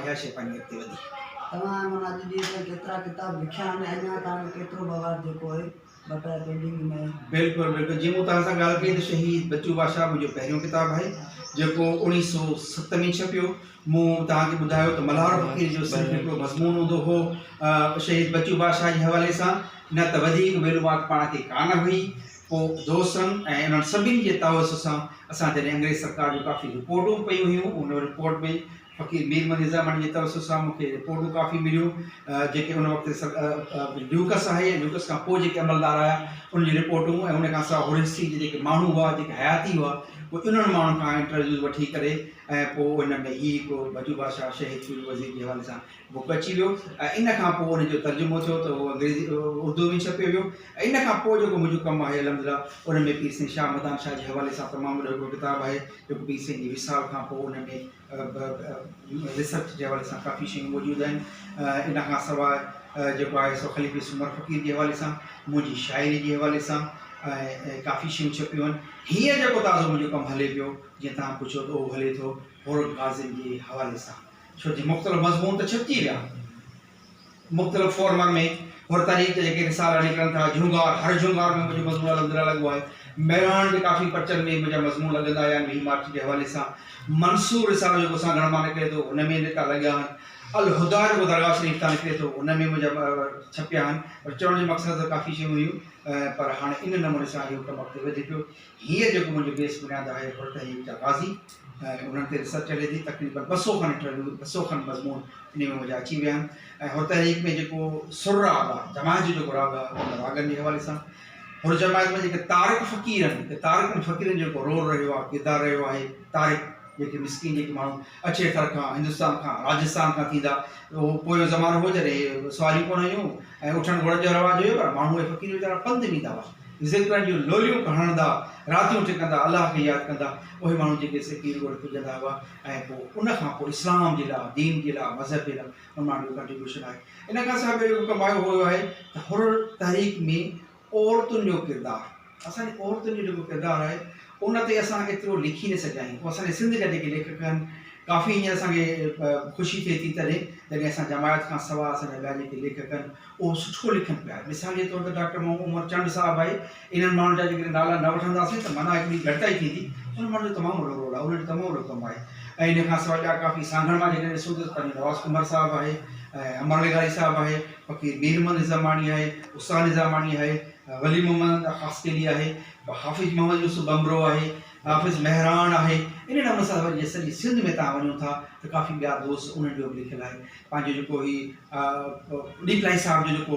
اها شيء پنهنجي اڳتي وڌي. توهان معنيٰ اڄ ڏينهن تائين ڪيترا ڪتاب لکيا آهن ۽ اڃا توهان جو ڪيترو مواد جيڪو آهي بقايا پينڊنگ ۾ آهي؟ بلڪل بلڪل جيئن مون توهان سان ڳالهه ڪئي ته شهيد بچو بادشاهه منهنجو پهريون ڪتاب آهي جيڪو 1907 ۾ ڇپيو. مون توهان کي ٻڌايو ته ملهار فقير جو صرف هڪڙو مضمون هوندو هو شهيد بچو بادشاهه جي حوالي سان نه ته وڌيڪ معلومات پاڻ کي ڪانه هئي. پوء دوستن ۽ انهن سڀني جي توسط سان اسان جڏهن انگريز سرڪار جون ڪافي رپورٽون پيون هيون ان رپورٽ ۾ فقير مير محمد نظاماڻي جي توسط سان مون کي رپورٽون ڪافي مليون جيڪي ان وقت ليوڪس آهي ليوڪس کان پوء جيڪي عملدار آيا ان جون رپورٽون ۽ ان کان سواء هورينسي جي جيڪي ماڻهو هئا جيڪي حياتي هئا پوء انهن ماڻهن کان انٽرويوز وٺي ڪري ۽ پوء ان ۾ هي هڪڙو بجو بادشاهه شهيد پير وزير جي حوالي سان بڪ اچي ويو ۽ ان کان پوء ان جو ترجمو ٿيو ته اهو انگريزي اردو ۾ ڇپيو ويو ۽ ان کان پوء جيڪو منهنجو ڪم آهي الحمد لله ان ۾ پير سائين شاهه مدان شاهه جي حوالي سان تمام وڏو هڪڙو ڪتاب آهي جيڪو پير سائين جي وصال کان پوء ان ۾ ريسرچ جي حوالي سان ڪافي شيون موجود آهن ان کان سواء جيڪو آهي سو خليفي سومر فقير جي حوالي سان منهنجي شاعري جي حوالي سان ۽ ڪافي شيون ڇپيون آهن هينئر جيڪو تازو منهنجو ڪم هلي پيو جيئن توهان پڇيو ته اهو هلي ٿو حر غازين جي حوالي سان ڇو جي مختلف مضمون ته ڇپجي ويا مختلف فورمن ۾ حر تحريڪ جا جيڪي رسالا نڪرن ٿا جهونگار هر جهونگار ۾ منهنجو مضمون الحمدلله لڳو آهي مهراڻ جي ڪافي پرچن ۾ منهنجا مضمون لڳندا آيا آهن 20 مارچ جي حوالي سان منصور رسالو جيڪو سانگهڙ مان نڪري ٿو ان ۾ نڪا لڳيا آهن الهديٰ جيڪو درگاهه شريف تان نڪري ٿو ان ۾ منهنجا ڇپيا آهن پر چوڻ جو مقصد ته ڪافي شيون هيون پر هاڻي ان نموني سان اهو ڪم اڳتي وڌي پيو هينئر جيڪو منهنجو بيس بنياد آهي حر تحريڪ جا غازي ۽ انهن تي ريسرچ هلي ٿي تقريبن 200 کن انٽرويو 200 کن مضمون ان ۾ منهنجا اچي ويا آهن ۽ حر تحريڪ ۾ جيڪو سر راڳ آهي جماعت جو جيڪو راڳ آهي ان راڳن جي حوالي سان حر جماعت ۾ جيڪي تارڪ فقير آهن ته تارڪن فقيرن جو جيڪو رول رهيو آهي ڪردار رهيو آهي تارڪ جيڪي مسڪين جيڪي ماڻهو اڇي ٿر کان هندستان کان راجستان کان ٿيندا اهو پويون زمانو هو جڏهن سواريون ڪونه هيون ۽ اٺن گهوڙن جو رواج هيو پر ماڻهو اهي فقير ويچارا پنڌ ويندا هئا ذڪرن جون لوليون هڻندا، راتيون ٽڪندا، الله کي ياد ڪندا، اهي ماڻهو جيڪي سي پير ڳوٺ پڄندا هئا ۽ پوء ان کان پوء اسلام جي لاء، دين جي لاء، مذهب جي لاء ان ماڻهن جو ڪنٽريبيوشن آهي. ان کان سواء ٻيو جيڪو ڪم آيو اهو اهو آهي ته حر تحريڪ ۾ عورتن جو ڪردار، اسان جي عورتن جو جيڪو ڪردار آهي ان تي اسان ايترو لکي نه سگهيا آهيون، اسان جي سنڌ جا جيڪي ليکڪ آهن ڪافي هينئر اسان کي خوشي ٿئي ٿي تڏهن جڏهن اسان جماعت کان سواء اسان جا ٻيا جيڪي ليکڪ آهن اهو سٺو لکن پيا. مثال جي طور تي ڊاڪٽر محمد عمر چنڊ صاحب آهي، انهن ماڻهن جا جيڪڏهن نالا نه وٺنداسين ته معنيٰ هڪڙي گهٽتائي ٿيندي. انهن ماڻهن جو تمام وڏو رول آهي، انهن جو تمام وڏو ڪم آهي ۽ ان کان سواء ٻيا ڪافي سانگهڙ مان جيڪڏهن ڏسون ته پنهنجو نواز ڪنڀر صاحب آهي ۽ امر لغاري صاحب آهي، فقير مير محمد نظاماڻي آهي، استاد نظاماڻي آهي، ولي محمد خاصخيلي آهي، حافظ محمد يوسف ڀنڀرو آهي، حافظ مهراڻ آهي. انهن نموني سان وري سڄي سنڌ ۾ توهان وڃو ٿا ته ڪافي ٻيا دوست انهن جو به لکيل آهي. پنهنجو جيڪو هي ڏيپلائي صاحب جو جيڪو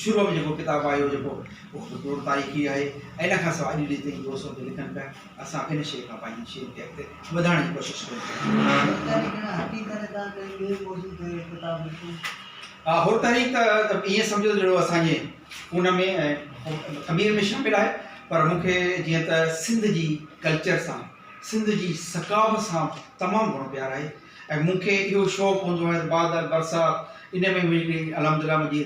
شروع ۾ جيڪو ڪتاب آيو جيڪو اهو به هڪڙو تاريخي آهي ۽ ان کان سواء اڄ ڏينهن تائين دوست ان تي لکن پيا اسان ان شيء کان پنهنجي شيء کي اڳتي وڌائڻ جي ڪوشش ڪيون پيا. حر تحريڪ کان هٽي ڪري توهان ڪنهن ٻئي موضوع تي ڪتاب لکيو؟ ها حر تحريڪ ته ائين سمجهو ته جهڙو اسان جي خون ۾ ۽ خمير ۾ شامل آهي پر مون کي جيئن ته سنڌ جي ڪلچر سان سنڌ جي ثقافت سان تمام گهڻو پيار آهي ۽ مون کي اهو شوق هوندو آهي ته بادل برسات ان ۾ منهنجي هڪڙي الحمد لله منهنجي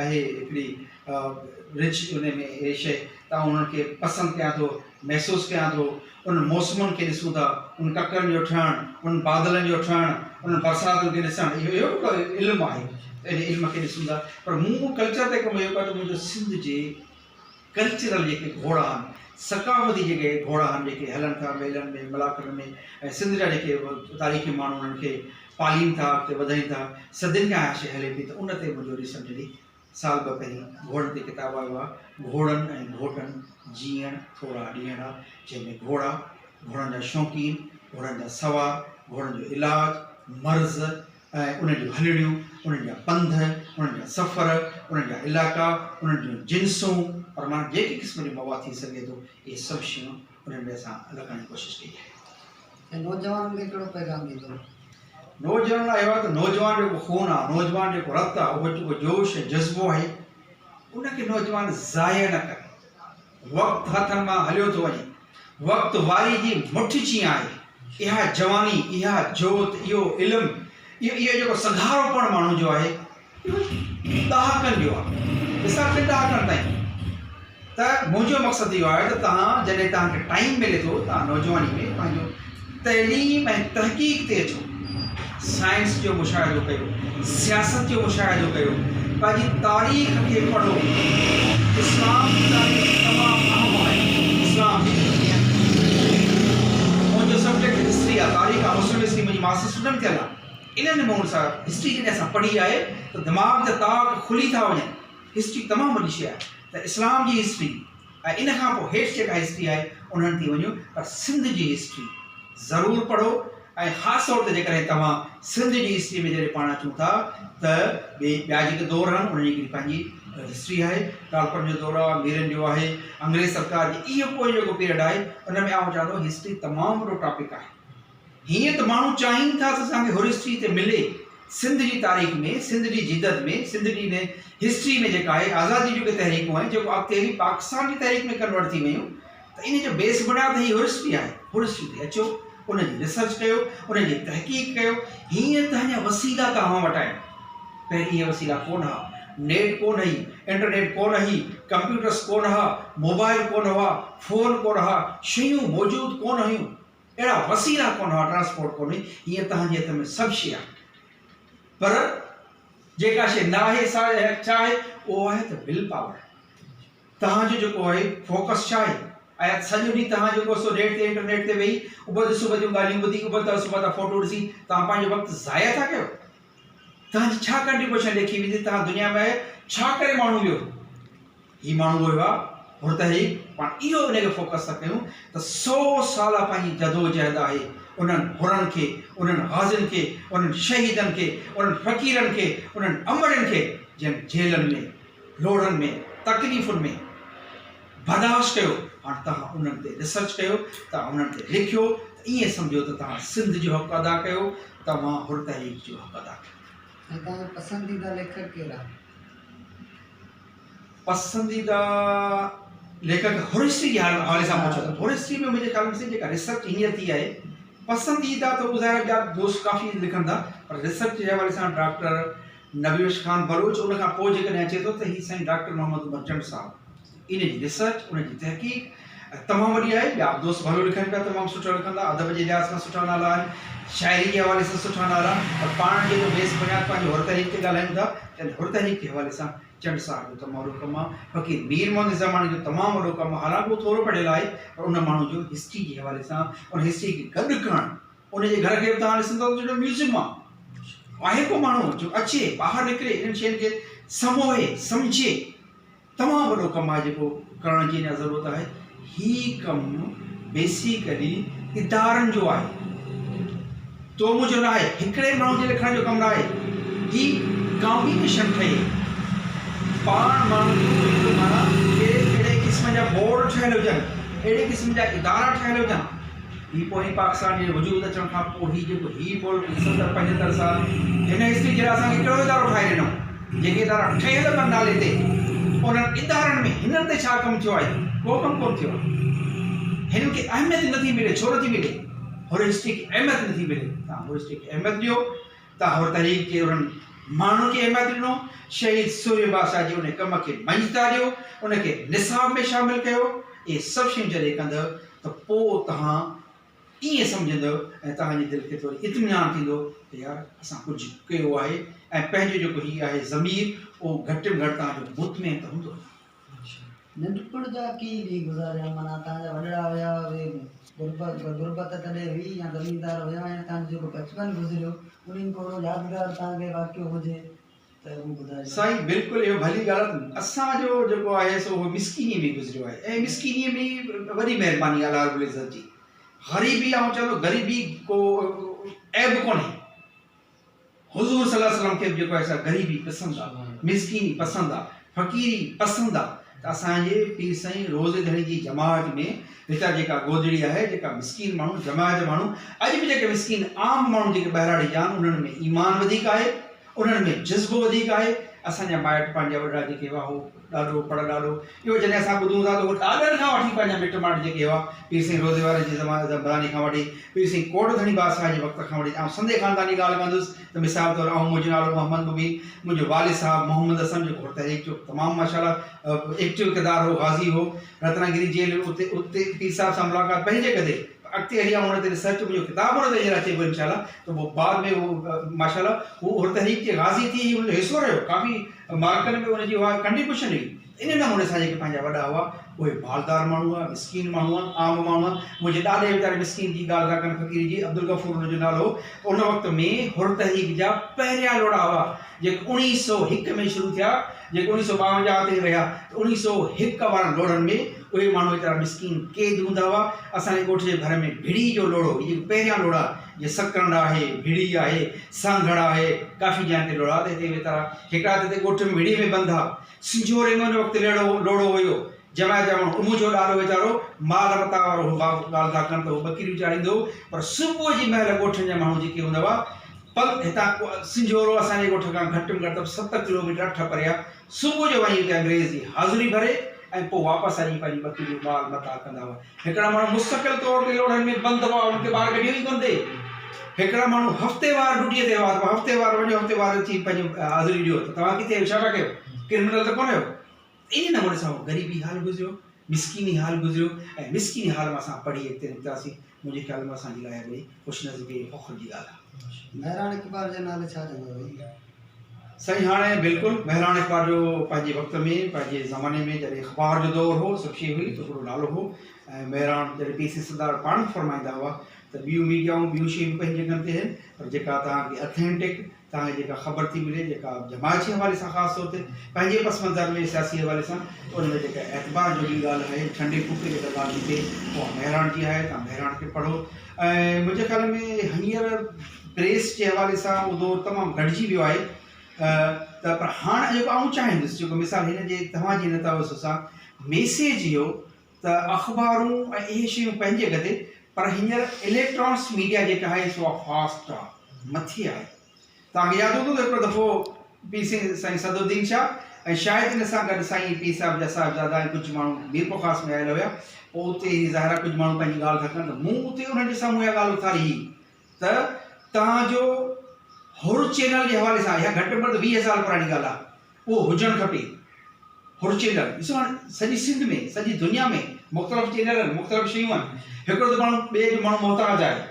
آهي هڪڙي رچ ان ۾ اهي شيء ته آئون انهن کي پسند ڪيان ٿو محسوس ڪيان ٿو انهن موسمن کي ڏسون ٿا انهن ڪڪرن جو ٺهڻ انهن بادلن جو ٺهڻ انهن برساتن کي ڏسڻ اهو اهو هڪڙو علم آهي ته ان علم کي ڏسون ٿا پر مون ڪلچر تي ڪم اهو ڪيو ته منهنجو سنڌ جي ڪلچرل جيڪي گهوڙا آهن، ثقافتي جيڪي گهوڙا آهن جيڪي هلن ٿا ميلن ۾ ملاکڙن ۾ ۽ سنڌ جا جيڪي تاريخي ماڻهو انهن کي پالين ٿا اڳتي وڌائين ٿا صدين کان اها شيء هلي پئي ته ان تي منهنجو ريسنٽلي سال ٻه پهرين گهوڙن تي ڪتاب آيو آهي گهوڙن ۽ گهوٽن جيئڻ ٿورا ڏينهڙا جنهن ۾ گهوڙا، گهوڙن جا شوقين، گهوڙن جا سوار، گهوڙن جو علاج، مرض، ۽ انهن جون هلڻيون، انهن جا پنڌ، انهن جا سفر، انهن جا علائقا، انهن جون جنسون، پر معنيٰ جيڪي قسم جو مواد ٿي سگهي ٿو، اهي سڀ شيون انهن ۾ اسان لکڻ جي ڪوشش ڪئي آهي. ۽ نوجوانن کي ڪهڙو پيغام ڏيندو؟ نوجوانن لاء اهو آهي ته نوجوان جيڪو خون آهي، نوجوان جيڪو رت آهي، اهو جيڪو جوش ۽ جذبو آهي، ان کي نوجوان ضايع نه ڪن. وقت هٿن مان هليو ٿو وڃي. وقت واري جي مٺ جيئن آهي. اها جواني، اها جوت، اهو علم، اهو اهو جيڪو سگهارو پڻ ماڻهو جو آهي، اهو ڏهاڪن جو آهي. مثال ٽن ڏهاڪن تائين. ته منهنجو مقصد اهو آهي ته توهان جڏهن توهان کي ٽائيم ملي ٿو، توهان نوجواني ۾ پنهنجو تعليم ۽ تحقيق تي اچو. سائنس جو مشاهدو ڪيو، سياست جو مشاهدو ڪيو، پنهنجي تاريخ کي پڙهو. اسلام جي تاريخ تمام اهم آهي. اسلام جي منهنجو سبجيڪٽ هسٽري آهي، تاريخ آهي، مسلم هسٽري منهنجي ماسٽرس ان ۾ ٿيل آهي. ان نموني سان هسٽري جڏهن اسان پڙهي آهي ته دماغ جا طاق کلي ٿا وڃن. هسٽري تمام وڏي شيء آهي ته اسلام جي هسٽري ۽ ان کان پوء هيٺ جيڪا هسٽري آهي انهن تي وڃو پر سنڌ جي هسٽري ضرور پڙهو ۽ خاص طور تي جيڪڏهن توهان سنڌ جي هسٽري ۾ جڏهن پاڻ اچون ٿا ته ٻي ٻيا جيڪي دور آهن انهن جي هڪڙي پنهنجي هسٽري آهي ٽالپرن جو دور آهي ميرن جو آهي انگريز سرڪار جي اهو پوء جيڪو پيريڊ آهي ان ۾ آئون چوان ٿو هسٽري تمام وڏو ٽاپڪ آهي هيئن ته ماڻهو چاهين ٿا ته اسان کي هر هسٽري هتي ملي. سنڌ جي تاريخ ۾ سنڌ جي جدت ۾ سنڌ جي ان هسٽري ۾ جيڪا آهي آزادي جون جيڪي تحريڪون آهن جيڪو اڳتي هلي پاڪستان جي تحريڪ ۾ ڪنورٽ ٿي ويون ته ان جو بيس بنياد هي هر هسٽري آهي. هر هسٽري تي اچو ان جي ريسرچ ڪيو ان جي تحقيق ڪيو. هيئن ته اڃا وسيلا توهان وٽ آهن. پهرين اهي وسيلا ڪونه ها. نيٽ ڪونه هئي، انٽرنيٽ ڪونه هئي، ڪمپيوٽرس ڪونه ها، موبائل ڪونه هئا، فون ڪونه ها، شيون موجود ڪونه هيون. اهڙا وسيلا ڪونه هئا، ٽرانسپورٽ ڪونه هئي، هينئر توهان جي هٿ ۾ سڀ شيء آهي. پر جيڪا شيء نه آهي سا ڇا آهي؟ اهو آهي ته will power. توهان جو جيڪو آهي فوڪس ڇا آهي؟ آيا سڄو ڏينهن توهان جيڪو سو نيٽ تي انٽرنيٽ تي ويهي ابد سبد جون ڳالهيون ٻڌي ابد سبد جا فوٽو ڏسي توهان پنهنجو وقت ضايع ٿا ڪيو؟ توهان جي ڇا ڪنٽريبيوشن ليکي ويندي؟ توهان دنيا ۾ آيا ڇا ڪري ماڻهو ويو؟ هي ماڻهو اهي هئا حر تحريڪ پاڻ اهو ان کي فوڪس ٿا ڪيون ته سو سالا پنهنجي جدوجهد آهي انهن حرن کي انهن غازين کي انهن شهيدن کي انهن فقيرن کي انهن امڙين کي جن جيلن ۾ لوڙهن ۾ تڪليفن ۾ برداشت ڪيو هاڻ توهان انهن تي ريسرچ ڪيو توهان انهن تي لکيو ته ائين سمجهو ته توهان سنڌ جو حق ادا ڪيو توهان حر تحريڪ جو حق ادا ڪيو. ۽ توهان جو پسنديده ليکڪ ڪير آهي؟ پسنديده ليکڪ هرسٽري جي حوالي سان پڇو ته هرسٽري ۾ منهنجي خيال ۾ جيڪا ريسرچ هينئر ٿي آهي پسنديده ته اهو ظاهر ٻيا دوست ڪافي لکن ٿا پر ريسرچ جي حوالي سان ڊاڪٽر نبي بخش خان بلوچ ان کان پوء جيڪڏهن اچي ٿو ته هي سائين ڊاڪٽر محمد عمر چنڊ صاحب ان جي ريسرچ ان جي تحقيق تمام وڏي آهي ٻيا به دوست ڀلو لکن پيا تمام سٺو لکن ٿا ادب جي لحاظ کان سٺا نالا آهن شاعري جي حوالي سان سٺا نالا پر پاڻ جيڪو بيس بنياد پنهنجو حر تحريڪ تي ڳالهايون ٿا ته حر تحريڪ جي حوالي سان چنڊ صاحب جو تمام وڏو ڪم آهي، فقير مير محمد نظاماڻي جو تمام وڏو ڪم آهي، حالانڪه هو ٿورو پڙهيل آهي پر ان ماڻهو جو هسٽري جي حوالي سان ان هسٽري کي گڏ ڪرڻ ان جي گهر کي به توهان ڏسندو ته جهڙو ميوزيم آهي آهي ڪو ماڻهو جو اچي ٻاهر نڪري انهن شين کي سموهي سمجهي تمام وڏو ڪم آهي جيڪو ڪرڻ جي اڃا ضرورت آهي. هي ڪم بيسيڪلي ادارن جو آهي. تو منهنجو ناهي. هڪڙي ماڻهو جي لکڻ جو ڪم ناهي. هي ڪامبينيشن ٺهي. پاڻ ماڻهن جو هڪڙو معنيٰ اهڙي اهڙي قسم جا بورڊ ٺهيل هجن، اهڙي قسم جا ادارا ٺهيل هجن. هي پوئين پاڪستان جي وجود اچڻ کان پوء هي جيڪو هي ملڪ ستر پنجهتر سال هن هسٽري جي لاء اسان کي ڪهڙو ادارو ٺاهي ڏنو؟ جيڪي ادارا ٺهيل به نالي تي انهن ادارن ۾ هنن تي ڇا ڪم ٿيو آهي؟ ڪو ڪم ڪونه ٿيو آهي. هنن کي اهميت نٿي ملي، ڇو نٿي ملي؟ حر هسٽري کي اهميت نٿي ملي. توهان حر هسٽري کي اهميت ڏيو، توهان حر تحريڪ جي انهن ماڻهن کي اهميت ڏنو، شهيد سورهيه بادشاهه جي ان ڪم کي مڃتا ڏيو، ان کي نصاب ۾ شامل ڪيو، اهي سڀ شيون جڏهن ڪندؤ ته پوء توهان ائين سمجهندؤ ۽ توهان جي دل کي ٿوري اطمينان ٿيندو ته يار اسان ڪجهه ڪيو آهي ۽ پنهنجو جيڪو هي آهي ضمير اهو گهٽ ۾ گهٽ توهان جو مطمئن ته هوندو. ننڍپڻ جا ڪي ڏينهن گذاريا معنيٰ توهان جا وڏڙا هيا اهي غربت غربت تڏهن هئي يا زميندار هيا يا توهان جو جيڪو بچپن گذريو انهي ۾ ڪو اهڙو يادگار توهان کي واقعو هجي ته اهو ٻڌائجو. سائين بلڪل اهو ڀلي ڳالهه آهي اسان جو جيڪو آهي سو اهو مسڪيني ۾ گذريو آهي ۽ مسڪيني ۾ وڏي مهرباني آهي الله رب العزت جي غريبي آئون چوان ٿو غريبي ڪو عيب ڪونهي حضور صلي الله عليه وسلم کي به جيڪو آهي سا غريبي پسند آهي مسڪيني پسند آهي فقيري پسند آهي ته اسان جي پير سائين روضي ڌڻي جي جماعت ۾ ويچار جيڪا گودڙي آهي جيڪا مسڪين ماڻهو جماعت جا ماڻهو اڄ به جيڪي مسڪين عام ماڻهو جيڪي ٻهراڙي جا آهن انهن ۾ ايمان وڌيڪ آهي انهن ۾ جذبو وڌيڪ آهي. اسان جا مائٽ پنهنجا وڏڙا جيڪي هئا هو ڏاڏو پڙ ڏاڏو اهو جڏهن اسان ٻڌون ٿا ته اهو ڏاڏن کان وٺي پنهنجا مٽ مائٽ جيڪي هئا پير سائين روضي واري جي زماني کان وٺي پير سائين ڪوٽ ڌڻي بادشاهه جي وقت کان وٺي آئون سندي خانداني ڳالهه ڪندس ته مثال طور آئون منهنجو نالو محمد مبين منهنجو والد صاحب محمد حسن جيڪو حر تحريڪ جو تمام ماشاء الله ايڪٽو ڪردار هو غازي هو رتناگري جيل اتي اتي پير صاحب سان ملاقات پنهنجي ڪندي. اڳتي هلي آئون ان تي ريسرچ منهنجو ڪتاب ان تي هينئر اچي پيو انشاء الله ته پوء بعد ۾ هو ماشاء الله هو حر تحريڪ جي غازي ٿي ان جو حصو رهيو ڪافي معرڪن ۾ ان جي اها ڪنٽريبيوشن هئي. ان نموني سان جيڪي پنهنجا وڏا هئا اهي مالدار ماڻهو هئا، مسڪين ماڻهو هئا، عام ماڻهو هئا. منهنجي ڏاڏي ويچاري مسڪين جي ڳالهه ٿا ڪن فقير جي عبدالغفور ان جو نالو هو ته ان وقت ۾ حر تحريڪ جا پهريان لوڙها هئا جيڪي 1901 ۾ شروع ٿيا جيڪي 1952 تائين رهيا ته 1901 وارن لوڙهن ۾ اهي ماڻهو ويچارا مسڪين قيد هوندا هئا. اسان جي ڳوٺ جي ڀر ۾ ڀڙي جو لوڙهو هي جيڪي پهريان لوڙها جيئن سڪرنڊ آهي، ڀڙي آهي، سانگهڙ آهي، ڪافي جاين تي لوڙها ته هتي ويتارا هڪڙا ته هتي ڳوٺ ۾ ڀڙي ۾ بند ها. سنجهوري ۾ ان وقت ليڙو لوڙهو هيو. جماعت جا ماڻهو منهنجو ڏاڏو ويچارو مال متاع وارو هو ڳالهه ٿا ڪن ته هو ٻڪريون چاريندو هو پر صبح جي مهل ڳوٺن جا ماڻهو جيڪي هوندا هئا پنڌ هتان سنجهورو اسان جي ڳوٺ کان گهٽ ۾ گهٽ ته 7 ڪلوميٽر 8 پري آهي صبح جو وڃي اتي انگريز جي حاضري ڀري ۽ پوء واپس اچي پنهنجي ٻڪريون مال متاع ڪندا هئا. هڪڙا ماڻهو مستقل طور تي لوڙهن ۾ بند هئا انهن کي ٻاهر ڪڍيو ئي ڪونه ٿي. هڪڙا ماڻهو هفتيوار ڊيوٽيء تي هئا ته هفتيوار وڃو هفتيوار اچي پنهنجي حاضري ڏيو ته توهان ڪٿي آهيو ڇا پيا ڪيو ڪرمنل ته ڪونه آهيو. انهي نموني سان اهو غريبي حال گذريو، مسڪيني حال گذريو ۽ مسڪيني حال مان اسان پڙهي اڳتي نڪتاسين. منهنجي خيال ۾ اسان جي لاء اها وڏي خوش نصيبي ۽ فخر جي ڳالهه آهي. مهراڻ اخبار جي نالي ڇا چوندو ڀائي؟ سائين هاڻي بلڪل مهراڻ اخبار جو پنهنجي وقت ۾ پنهنجي زماني ۾ جڏهن اخبار جو دور هو سڀ شيء هئي ته هڪڙو نالو هو ۽ مهراڻ جڏهن پي سي سردار پاڻ به فرمائيندا هئا ته ٻيون ميڊيائون ٻيون شيون به پنهنجي جڳهن تي آهن پر جيڪا توهان کي اٿينٽڪ توهان کي جيڪا خبر ٿي ملي جيڪا جماعت جي حوالي سان خاص طور تي پنهنجي پس منظر ۾ سياسي حوالي سان ته ان ۾ جيڪا اعتبار جوڳي ڳالهه آهي ٺنڊي ڦوڪي جيڪا ڳالهه ٿي ٿئي اها مهراڻ جي آهي توهان مهراڻ کي پڙهو ۽ منهنجي خيال ۾ هينئر پريس جي حوالي سان اهو دور تمام گهٽجي ويو آهي ته پر هاڻ جيڪو آئون چاهيندس جيڪو مثال هن جي توهان جي هن توسط سان ميسيج اهو ته اخبارون ۽ اهي شيون پنهنجي جڳهه تي پر هينئر اليڪٽرانڪس ميڊيا جيڪا آهي سو فاسٽ آهي مٿي آهي توهان کي ياد هوندو ته هڪڙو دفعو پير سائين صدرالدين شاهه ۽ شايد ان سان گڏ سائين پير صاحب جا صاحبزادا ۽ ڪجهه ماڻهو ميرپورخاص ۾ آيل هيا. پوء اتي هي ظاهر آهي ڪجهه ماڻهو پنهنجي ڳالهه ٿا ڪن ته مون اتي انهن جي سامهون اها ڳالهه اٿاري هئي ته توهان جو حر چينل جي حوالي سان اها گهٽ ۾ گهٽ 20 سال پراڻي ڳالهه آهي اهو هجڻ کپي. حر چينل ڏسو هاڻي سڄي سنڌ ۾ سڄي دنيا ۾ مختلف چينل آهن مختلف شيون آهن هڪڙو ته ماڻهو ٻئي جو ماڻهو محتاج آهي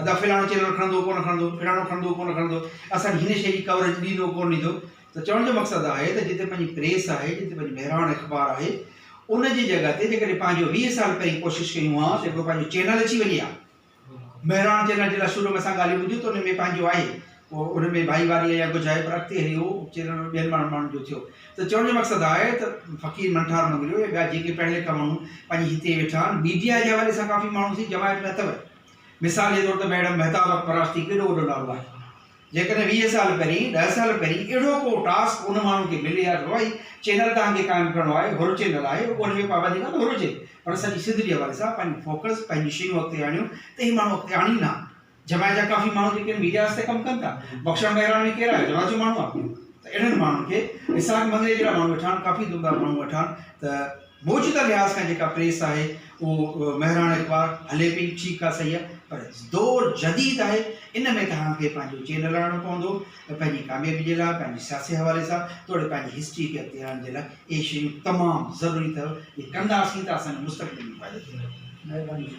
ادا فلاڻو چينل کڻندو ڪونه کڻندو فلاڻو کڻندو ڪونه کڻندو اسان کي هن شيء جي ڪوريج ڏيندو ڪونه ڏيندو ته چوڻ جو مقصد آهي ته جتي پنهنجي پريس آهي جتي پنهنجي مهراڻ اخبار آهي ان جي جڳهه تي جيڪڏهن پنهنجو 20 سال پهرين ڪوشش ڪيون ها ته هڪڙو پنهنجو چينل اچي وڃي ها مهراڻ چينل جي لاء شروع ۾ اسان ڳالهيون ٻڌيون ته ان ۾ پنهنجو آهي پوء ان ۾ ڀائيواري آهي يا ڪجهه آهي پر اڳتي هلي اهو چينل ٻين ماڻهن ماڻهن جو ٿيو ته چوڻ جو مقصد آهي ته فقير منٺار مڱريو يا ٻيا جيڪي پڙهيل لکيل ماڻهو پنهنجي هتي ويٺا آهن ميڊيا جي حوالي سان ڪافي ماڻهو سي جماعت ۾ اٿو مثال جي طور تي ميڊم مهتاب اڪبر راشدي ڪيڏو وڏو نالو آهي جيڪڏهن 20 سال پهرين 10 سال پهرين اهڙو ڪو ٽاسڪ ان ماڻهو کي ملي ها ته بابا هي چينل توهان کي قائم ڪرڻو آهي حر چينل آهي ان ۾ پابندي ڪانه حر هجي پر سڄي سنڌ جي حوالي سان پنهنجو فوڪس پنهنجون شيون اڳتي آڻيو ته هي ماڻهو اڳتي آڻين ها جماعت جا ڪافي ماڻهو جيڪي ميڊيا تي ڪم ڪن ٿا بخشڻ مهراڻ ۾ ڪير آهي جماعت جو ماڻهو آهي ته اهڙن ماڻهن کي اسحاق مڱريي جهڙا ماڻهو ويٺا آهن ڪافي دمدار ماڻهو ويٺا آهن ته موجوده لحاظ کان جيڪا پريس آهي اهو مهراڻ اخبار هلي پئي ٺيڪ آهي صحيح آهي پر دور جديد آهي ان ۾ توهان کي پنهنجو چينل هلائڻو پوندو ۽ پنهنجي ڪاميابي جي لاء پنهنجي سياسي حوالي سان توڙي پنهنجي هسٽري کي اڳتي آڻڻ جي لاء اهي شيون تمام ضروري اٿو جي ڪنداسين ته اسان جو مستقبل ۾ فائدو ٿيندو. مهرباني.